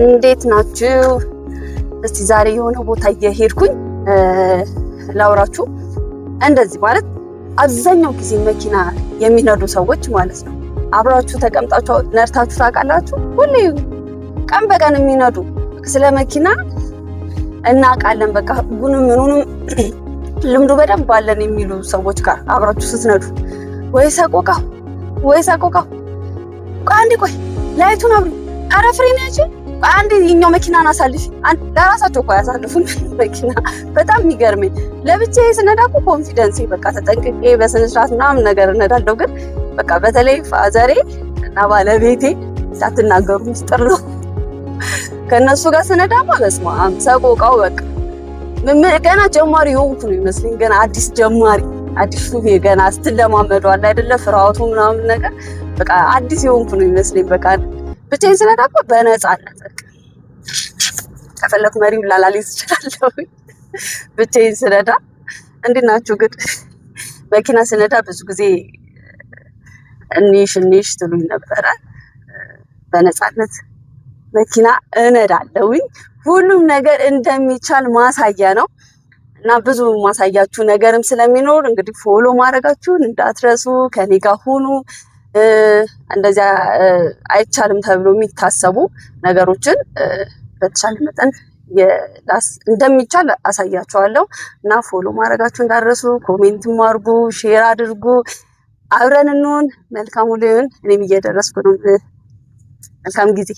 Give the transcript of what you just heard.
እንዴት ናችሁ? እስቲ ዛሬ የሆነ ቦታ እየሄድኩኝ ላውራችሁ። እንደዚህ ማለት አብዛኛው ጊዜ መኪና የሚነዱ ሰዎች ማለት ነው አብራችሁ ተቀምጣችሁ ነድታችሁ ታውቃላችሁ? ሁሌ ቀን በቀን የሚነዱ፣ ስለ መኪና እናውቃለን፣ በቃ ህጉንም ምኑንም ልምዱ በደንብ አለን የሚሉ ሰዎች ጋር አብራችሁ ስትነዱ ወይ ሰቆቃው ወይ ሰቆቃው። ቆይ አንዴ፣ ቆይ light ኡን አብሪ፣ ኧረ ፍሬን ያዢ፣ አንዴ የኛው መኪናን አሳልፊ። ለራሳቸው እኮ አያሳልፉም መኪና። በጣም የሚገርመኝ ለብቻዬ ስነዳ እኮ confidence ኤ በቃ ተጠንቅቄ በስነ ስርዓት ምናምን ነገር እነዳለሁ። ግን በቃ በተለይ ፋዘሬ እና ባለቤቴ፣ ሳትናገሩ ምስጢር ነው። ከእነሱ ጋር ስነዳማ በስመ አብ ሰቆቃው፣ በቃ ገና ጀማሪ የሆንኩ ነው ይመስለኝ። ገና አዲስ ጀማሪ፣ አዲስ ሹፌር ገና ስትለማመዱ አለ አይደለ ፍርሃቱ ምናምን ነገር፣ በቃ አዲስ የሆንኩ ነው ይመስለኝ። በቃ ብቻዬን ስነዳ እኮ በነፃነት በቃ ከፈለኩ መሪውን ላላልይዝ እችላለሁ። ብቻዬን ስነዳ። እንዴት ናችሁ ግን? መኪና ስነዳ ብዙ ጊዜ እኒሽ እኒሽ ትሉኝ ነበረ። በነፃነት መኪና እነዳለሁኝ። ሁሉም ነገር እንደሚቻል ማሳያ ነው እና ብዙ ማሳያችሁ ነገርም ስለሚኖር እንግዲህ follow ማድረጋችሁን እንዳትረሱ፣ ከኔ ጋር ሁኑ። እንደዚያ አይቻልም ተብሎ የሚታሰቡ ነገሮችን በተቻለ መጠን እንደሚቻል አሳያችኋለሁ እና follow ማድረጋችሁ እንዳትረሱ፣ comment ም አድርጉ፣ share አድርጉ። አብረን እንሁን። መልካም ሁሉ ይሁን። እኔም እየደረስኩ ነው። መልካም ጊዜ።